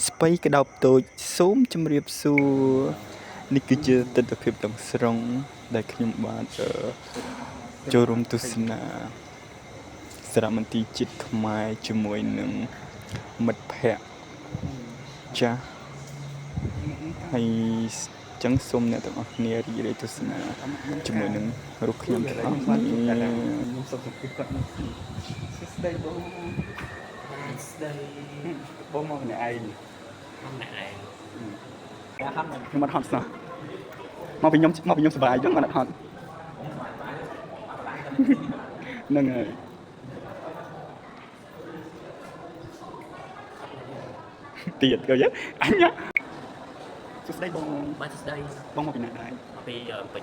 ស្ពៃក្តោបតូចសូមជម្រាបសួរនេះគឺជាទស្សនភាពទាំងស្រុងដែលខ្ញុំបាទចូលរួមទស្សនាសារមន្ទីរជាតិខ្មែរជាមួយនឹងមិត្តភ័ក្តិចាស់ហើយចឹងសូមអ្នកទាំងអស់គ្នារីករាយទស្សនាជាមួយនឹងរូបខ្ញុំទាំងអស់គ្នា ខ្ញុំសូមសម្ភាសគាត់មកសួស្តីបង ស្ដី បងមកម្នាក់ឯង ម្នាក់ឯង ខ្ញុំអត់ហត់សោះមកពីខ្ញុំមកពីខ្ញុំសប្បាយអញ្ចឹងអត់ហត់ហ្នឹងហើយទៀតក៏យអញសួស្តីបង បាទស្ដី បងមកពីណាដែរ មកពីពេញ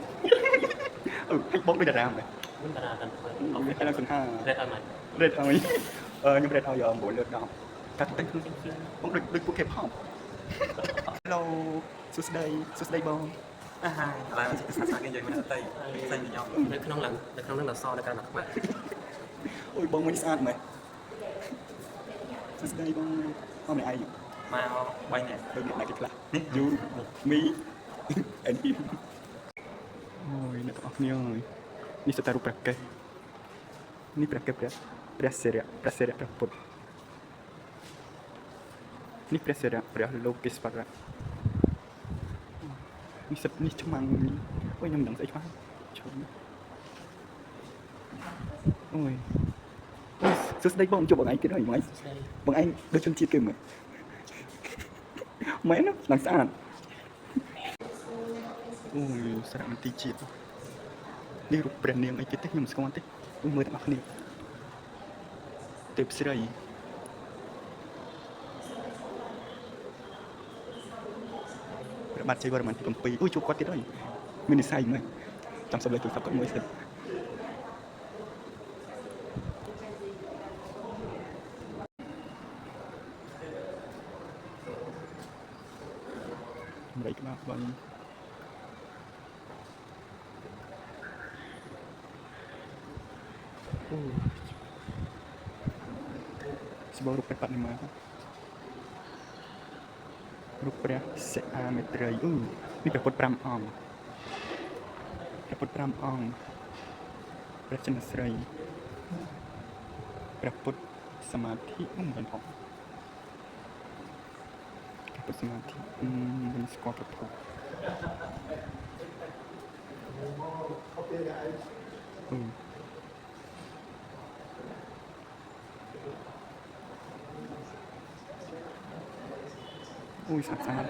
អឺឲ្យបងដូចតារាមែន មិនតារាតាន់ធ្វើ ហើយឡើងសង្ហា រេតអត់មក រេតឲ្យអឺខ្ញុំរេតឲ្យ9លើ10កាត់តែខ្លួនបងដូចដូចពួក K-pop Hello សួស្តីសួស្តីបង អាហាឡើយសាសាគេនិយាយមិនអត់ទៅផ្សេងពីខ្ញុំ នៅក្នុងឡើងនៅក្នុងនឹងអសនៅក្រៅខ្មាស់ អូយបងមួយនេះស្អាតមែនសួស្តីបងអមនេះឯង មក3នាក់ ដូចអ្នកណាគេខ្លះនេះ you me and him អូយអ្នកទាំងអស់គ្នាអើយនេះសិតតែរូបព្រះកេសនេះព្រះកេសព្រះព្រះសិរៈព្រះសិរៈព្រះពុទ្ធនេះព្រះសិរៈព្រះលោកេស្វរៈនេះសិតនេះឆ្មាំងនេះអូយខ្ញុំមិនដឹងស្អីឆ្មាំងឈប់អូយអូយសួស្តីបងជួបបងឯងទៀតហើយបងឯង ស្ដី បងឯងដូចជនជាតិគេមែនមែនណាឡើងស្អាតអូយសារមន្ទីរជាតិនេះរូបព្រះនាងអីគេទេខ្ញុំមិនស្គាល់ទេអូយមើលទាំងអស់គ្នាទេពស្រីព្រះបាទជ័យវរ្ម័នទី7អូយជួបគាត់ទៀតហើយមាននិស្ស័យមើលចាំសុំលេខទូរស័ព្ទគាត់មួយសិនម្រេចក្បាលបាញ់អូយស្បូររូបព្រះបដិមារូបព្រះសិអាមេត្រីអូនេះព្រះពុទ្ធ5អង្គព្រះពុទ្ធ5អង្គព្រះចិនស្រីព្រះពុទ្ធសមាធិអូមិនផងព្រះពុទ្ធសមាធិអឺមិនស្គាល់ព្រះពុទ្ធអូអូយស្អាតស្អាត